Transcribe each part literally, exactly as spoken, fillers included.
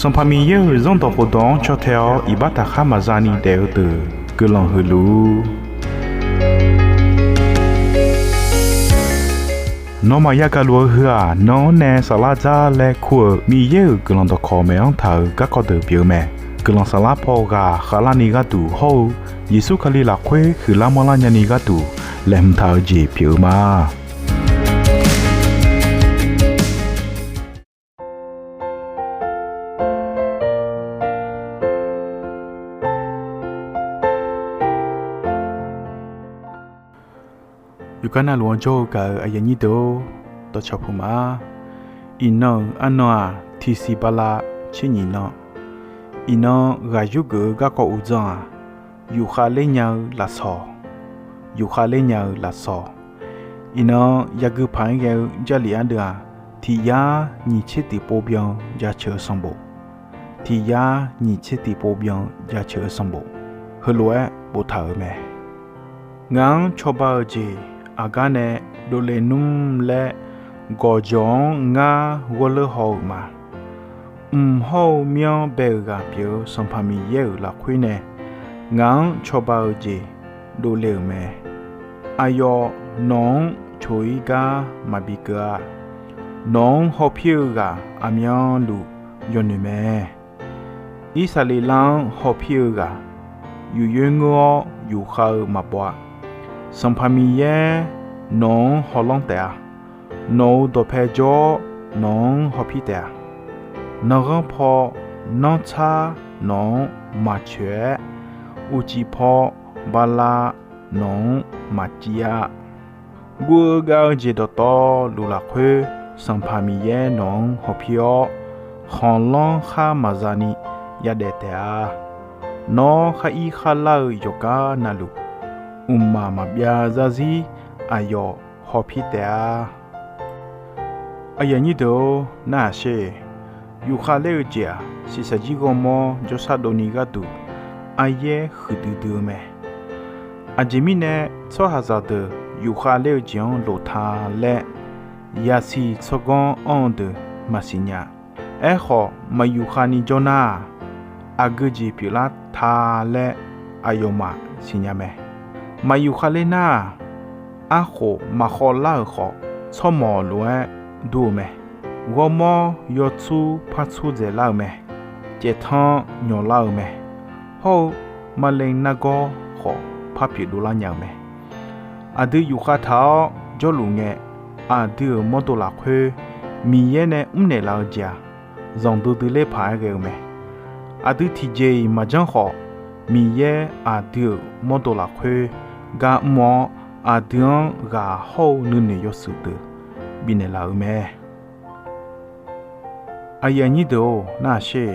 Sanqpaq Miqyaer-euq Zanrdawq khofdawq-anr caw tae-awr iqbax taqkhar maqza ni daef-eu deuq guiqlanq huiq luf-ur. Nawmaf yagaq luf-eu heu-aq, nan-anr nae saflar dzar laer kur-euq Miqyaer-euq guiqlanq dawqkawq maeq-anr taq-euq garkawv deuq pyeuf-eu mae. Guiqlanq saflar paw ghaq khavlarni gharduq hawr-eu Yeqsur Kali lafkhoer huiqlar manrlar nyani gharduq laeqhmq taq-eu jeq pyeuf-eu ma. Yawqgar navluf-anr jawr-eu gaq-euq aqyuif aqnyir deuq-or, dawqcawq puq ma. Iqnan-euq arnan-aq, tiqsiq bala tser nyiq nan. Iqnan ghaq yurgeuf-eu garkawv uqdzan-aq, yufkhav ler nya-eu lafsawq. Yufkhav ler nya-eu lafsawq. Iqnan yagui paq-aer ghae-eu Jarlif ardeuv-aq, tiq yar nyiq tser tiq pov byan-eu jaceuq-eu sanqbof. Tiq yar nyiq tser tiq pov byan-eu jaceuq-eu sanqbof heulof-aer boftaq-euq mae. Ngaq-anr cawba-eu jeq aqgar nae dovle nmr laer, gawqjawq-anr ngar ghawrleur haw-euq ma. Mq hawr-eu mir-anr bae-euq ghaq pyeuf-eu Sanqpaq Miqyaer-euq lafkhoer nae ngaq-anr cawba-eu jeq dovle-euq mae. Aqyawf nawq-anr coq-ir gar maqbi keuv-a. Nawq-anr hawpir-eu ghaq aqmyanluf yawnoeq mae. Irsaqleqlav-anr hawpir-eu ghaq, yuf yoer ngeur-awr yufkhav-eu maqbaw-a. Sanqpaq Miqyaer nawq-anr hawlanr taef-a. Nawq-euq dawqpae jawr-awr nawq-anr hawpir taef-a. Nanghanr paw nanrtsar nawq-anr maqcoeq-aer, uqcif paw bala nawq-anr maqciv-a. Guv-eu gav-eu jeq dawqtawvluf lafkhoer Sanqpaq Miqyaer nawq-anr hawpir-awr, khanqlanr khar maqza ni yadaef taef-a. Nawr khar ir khar lar-eu yawqgar navluf, mqmaq maqbyav zarzir aqyawf hawpir taef-a. Aqyuif aqnyir deuq-or, narhaq sher. Yufkhav ler-eu jeq-aq, shiqshaq jir ghawrmawr jawrshar dovni gharduq aryaer huiqdui dui-eu mae. Aqjeq mirnae, tsawrhaqzaq deuq yufkhav ler-eu jeq-anr lof ta laer, yasiq tsawrganr anr-eu deuq maqsiq nya. Aerkhawf, maq yufkhav ni jawr nar-aq, aqgeu jeq pyeuflar ta laer aqyawfmaf siqnya mae. Maq yufkhav ler nar-aq, arkhof maq khawvlar-euq khawf, tsawrmawq lof-aer dur-eu mae. Ghawrmawr yawtsur par tsur dzaeqlar-euq mae. Caevtanr nyawqlar-euq mae. Hawr-eu maqle nargawr khawf par pyeuf dovlar nya-euq mae. Aqdui yufkhav taq-awr jawrluf ngae, aqdui-euq mawrdo lafkhoer Miqyaer nae mrnaeq laf-eu jeq-aq, zanqdui dui ler paq-aer ghae-eu mae. Aqdui tiqjeq-iq maqjanr khawf, Miqyaer aqdui-euq mawrdo lafkhoer gar mr-awr, aqdui-anr ghaq hawr-eu nuinoeq yawshuif deuq bifnaeq laf-euq mae. Aqyuif aqnyir deuq-or, narhaq sher.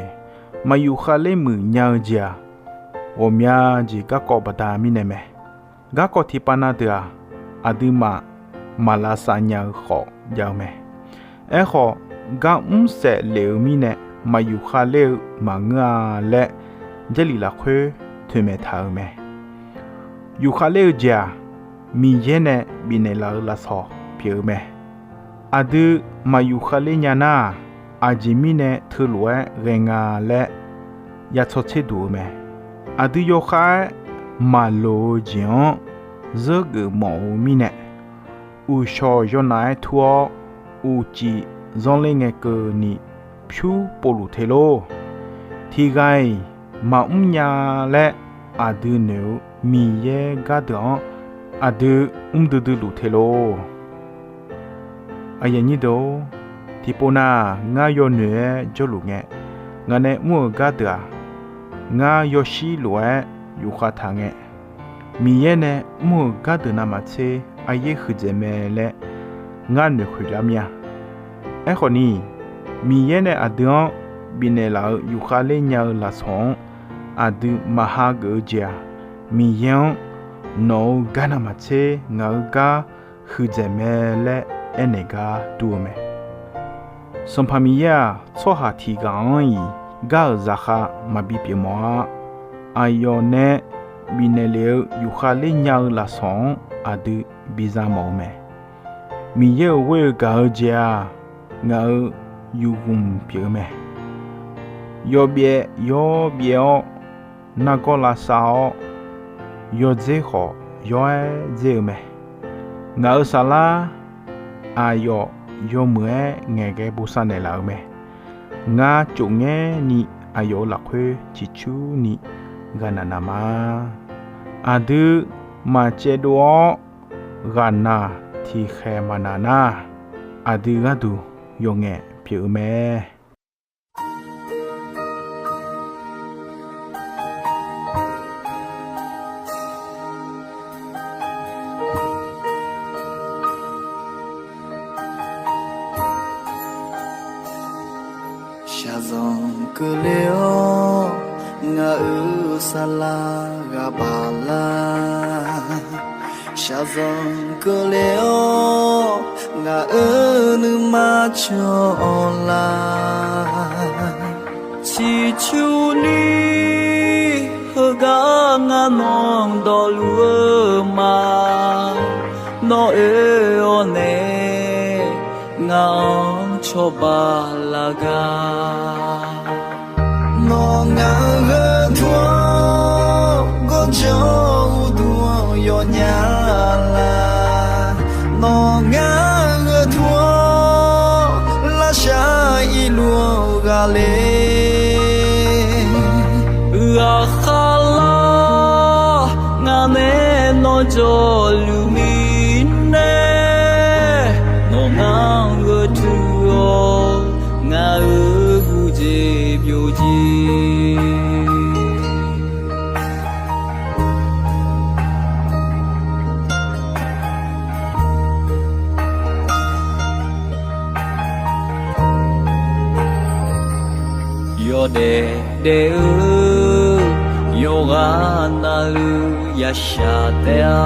Maq yufkhav ler muiq nya-eu jeq-aq, ghawqmya jeq garkawv baqda mirnae mae. Garkawv tiqpav na deuq-aq, aqduimaf maq lavsav nya-eu khawf jav-eu mae. Aerkhawf, gar mr saef lef-eu mirnae maq yufkhav ler-eu maqngeur-a laer, Jarlif lafkhoer toeqmaeq taq-euq mae. Yufkhav ler-eu jeq-aq, Miqyaer nae bifnaeq laf-eu lafsawq pyeuf-eu mae. Aqdui maq yufkhav ler nya nar-aq, aqjeq mirnae teulof-aer ghae nga laer ya tsawrtser duq-eu mae. Aqdui yawkhav-aer maqloq-eu jeq-anr zeur geuf mawf-eu mirnae, uqshawq yawnaf-aer tur-awr, uqcif zanrler ngae keuvni pyur povluf te lor. Tiqghaq-iq maqmr nya laer aqdui noeq-eu Miqyaer gardeuq-anr aqdui mr duidui luf te lor. Aqyuif aqnyir deuq-or, tiqpov nar-aq, ngar yawnoeq-aer jawrluf ngae, ngaq nae mr-euq gardeuq-aq, ngar yawshir lof-aer yufkhav taq ngae, Miqyaer nae mr-euq gardeuq navmaqtser aryaer huiqdzaeq mae laer ngar noeqkhoeq lar mir-a. Aerkhawf ni, Miqyaer nae aqdui-anr bifnaeq laf-eu yufkhav ler nya-eu lafsawq-anr aqdui maqha geuf-eu jeq-aq, Miqyaer-anr nawq-euq gar navmaqtser ngaq-euq gar huiqdzaeq mae laer aernaeq gar dur-eu mae. Sanqpaq Miqyaer-aq, tsawrhaq tiqghaq-anr-iq gar-euq zaqkhav maqbi pyeuf mawf-ar. Aqyawf nae bifnaeq lef-eu yufkhav ler nya-eu lafsawq-anr aqdui biza mawf-eu mae. Miqyaer-euq ghoer-eu gaq-eu jeq-aq, ngaq-euq yufghmq pyeuf-eu mae. yawbyaev yawbyaev-awr, nargawr lavsav-awr, yawdzer khawf yawr-aer dzer-eu mae. Ngaq-euq saflar aqyawf yawmuiq-aer ngaeqghae bosav naeqlaf-euq mae. Ngar tsofngaerni aqyawf-euq lafkhoer ciqcurni ghaqnaq naq ma. Aqdui maqcaevdov-awr ghaqnaq tiqkhaeq maqnaq nar, aqdui gharduq yawqngaef pyeuf-eu mae. Shaqzanq keuvle-awr ngaq-euq saflar ghaq baq lar. Shaqzanq keuvle-awr ngaq-euq nuima cawq-awr lar. Ciqcurni heugar ngar nawq dawqluf-eu ma. Nawr oe-awr nae ngaq-anr cawba laf gar. Nawr ngaq-euq gharduq-anr gawrjawr uqduq-anr yawnya lar. Nawr ngaq-euq gharduq-anr lavshar irluf-anr ghaqler. Ghaqkhav lar ngaq nae nawr jawrluf mirnae, nawr ngaq-anr gharduq-awr ngaq-euq gujeq byovjeq. Yawdaef daef-eu yawqghaq navluf yashaq taef-a.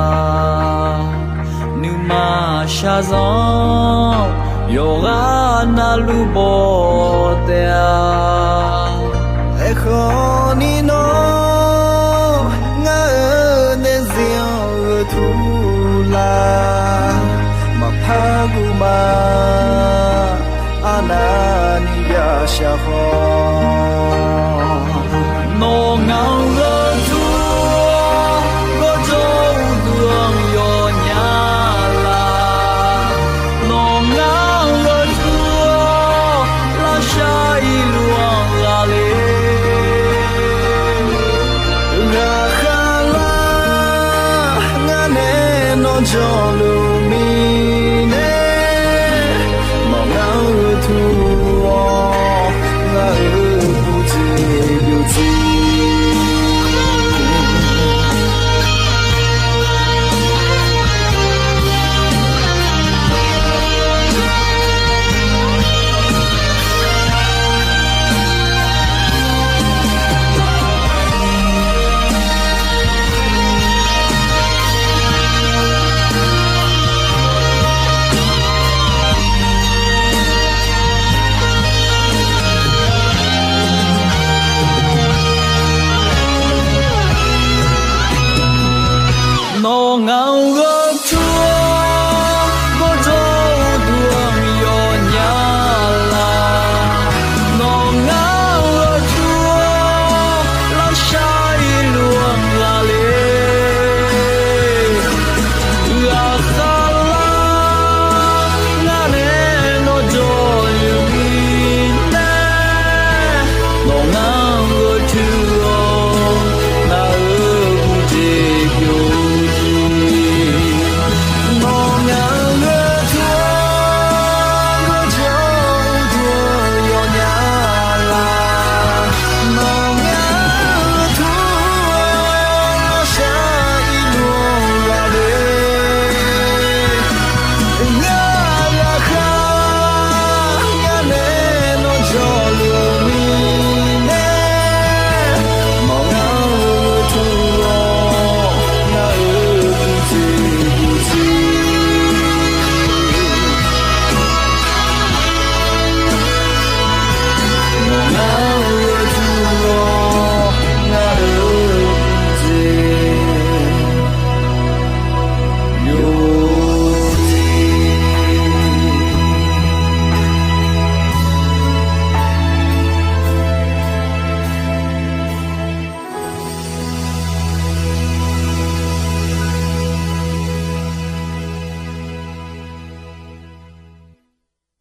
Nuima shaqzanq yawqghaq navluf bawq taef-a. Aerkhawf ni nawr ngaq-euq daefzir-anr gheurtuf lar. Maqpar guv ma, arnavni yashaq khawf. Nawr ngaq-anr gharduq-awr gawrjawr uqduq-anr yawnya lar. Nawr ngaq-anr gharduq-awr lavshar irluf-anr ghaqler. Ghaqkhav lar ngaq nae nawr jawrluf